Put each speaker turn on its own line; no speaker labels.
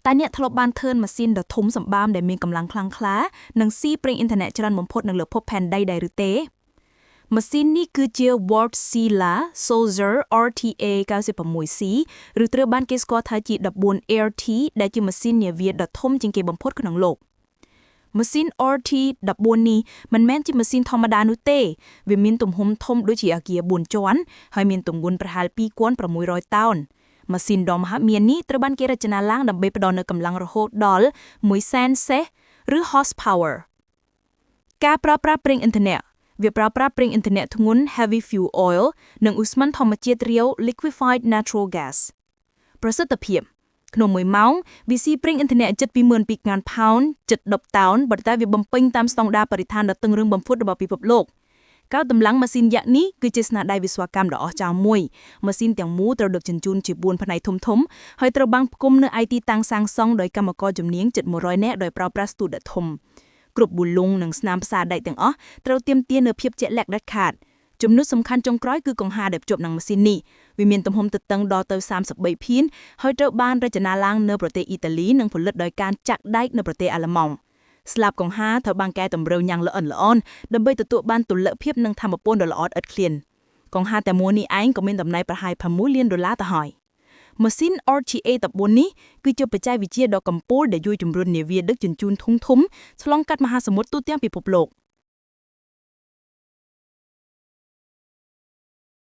តើអ្នកធ្លាប់បានឃើញម៉ាស៊ីនដ៏ធំសម្បើមដែលមានកម្លាំងខ្លាំងក្លានិងស៊ីប្រេងឥន្ធនៈច្រើនបំផុតនៅលើភពផែនដីដែរឬទេម៉ាស៊ីននេះគឺជា Wärtsilä Sulzer RTA 96C ឬត្រូវបានគេស្គាល់ថាជា 14 RT ដែលជាម៉ាស៊ីននាវាដ៏ធំជាងគេបំផុតក្នុងលោកម៉ាស៊ីន RT 14នេះមិនមែនជាម៉ាស៊ីនធម្មតានោះទេវាមានទំហំធំដូចជាអគារ4ជាន់ហើយមានទម្ងន់ប្រហែល2600តោនម៉ាស៊ីនដ៏មហិមានេះត្រូវបានគេរចនាឡើងដើម្បីផ្ដល់នូវកម្លាំងរហូតដល់1សែនសេះឬ horsepower ការប្រើប្រាស់ប្រេងឥន្ធនៈវាប្រើប្រាស់ប្រេងឥន្ធនៈធ្ងន់ heavy fuel oil និងឧស្ម័នធម្មជាតិរាវ liquefied natural gas ប្រសិទ្ធភាពក្នុងមួយម៉ោងវាស៊ីប្រេងឥន្ធនៈជិត22,000ផោនជិត10តោនប៉ុន្តែវាបំពេញតាមស្តង់ដារបរិស្ថានដ៏តឹងរឹងបំផុតរបស់ពិភពលោកការតម្លើងម៉ាស៊ីនយក្សនេះគឺជាស្នាដៃវិស្វកម្មដ៏អស្ចារ្យមួយម៉ាស៊ីនទាំងមូលត្រូវដឹកជញ្ជូនជា4ផ្នែកធំធំហើយត្រូវបានផ្គុំនៅឯទីតាំងសាងសង់ដោយកម្មករជំនាញជិត100នាក់ដោយប្រើប្រាស់ស្ទូចដ៏ធំគ្រប់ប៊ូលុងនិងស្នាមផ្សារដែកទាំងអស់ត្រូវទាមទារនូវភាពជាក់លាក់ដាច់ខាតចំណុចសំខាន់ចុងក្រោយគឺកង្ហារដែលភ្ជាប់នឹងម៉ាស៊ីននេះវាមានទំហំទទឹងដល់ទៅ33ភៀនហើយត្រូវបានរចនាឡើងនៅប្រទេសអ៊ីតាលីនិងផលិតដោយការចាក់ដែកនៅប្រទេសអាល្លឺម៉ង់ស្លាបកង្ហារត្រូវបានកែតម្រូវយ៉ាងល្អិតល្អន់ដើម្បីទទួលបានតុល្យភាពនិងថាមពលដ៏ល្អឥតខ្លានកង្ហារតែមួយនេះឯងក៏មានតម្លៃប្រហែល6លានដុល្លារទៅហើយម៉ាស៊ីន RTA 14នេះគឺជាបច្ចេកវិទ្យាដ៏កំពូលដែលជួយជំរុញនាវាដឹកជញ្ជូនធំធំឆ្លងកាត់មហាសមុទ្រទូទាំងពិភពលោក។